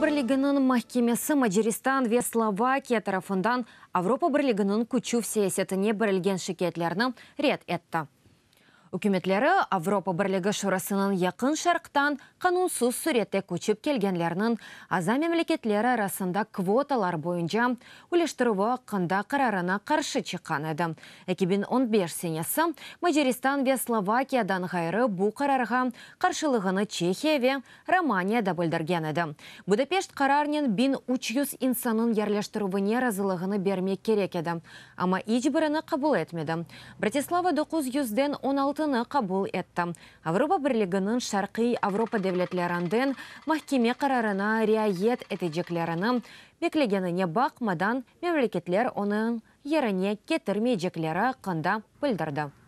Avropa Birliginiñ mahkemesi Macaristan ve Slovakiya tarafından Avropa Birliginiñ küçüv siyasetine berilgen şikâyetlerni red etti. Ükümetleri Avropa Birligi Şurasınıñ Yaqın Şarqtan qanunsız sürette köçip kelgenlerniñ aza memleketleri arasında kvotalar boyunca üleştirüvi aqqında qararına qarşı çıqqan edi. 2015 senesi Macaristan ve Slovakiyadan ğayrı bu qararğa qarşılığını Çehiya ve Romaniya da bildirgen edi. Budapeşt qararnen 1300 insannıñ yerleştirüvine razılığını bermek kerek edi, amma iç birini qabul etmedi. Bratislava 900-den 16-nı qabul etti. Avropa Birliginiñ şarqiy Avropa devletlerinden mahkeme qararına riayet eteceklerini beklegenine baqmadan, memleketler onıñ yerine ketirmeycekleri aqqında bildirdi.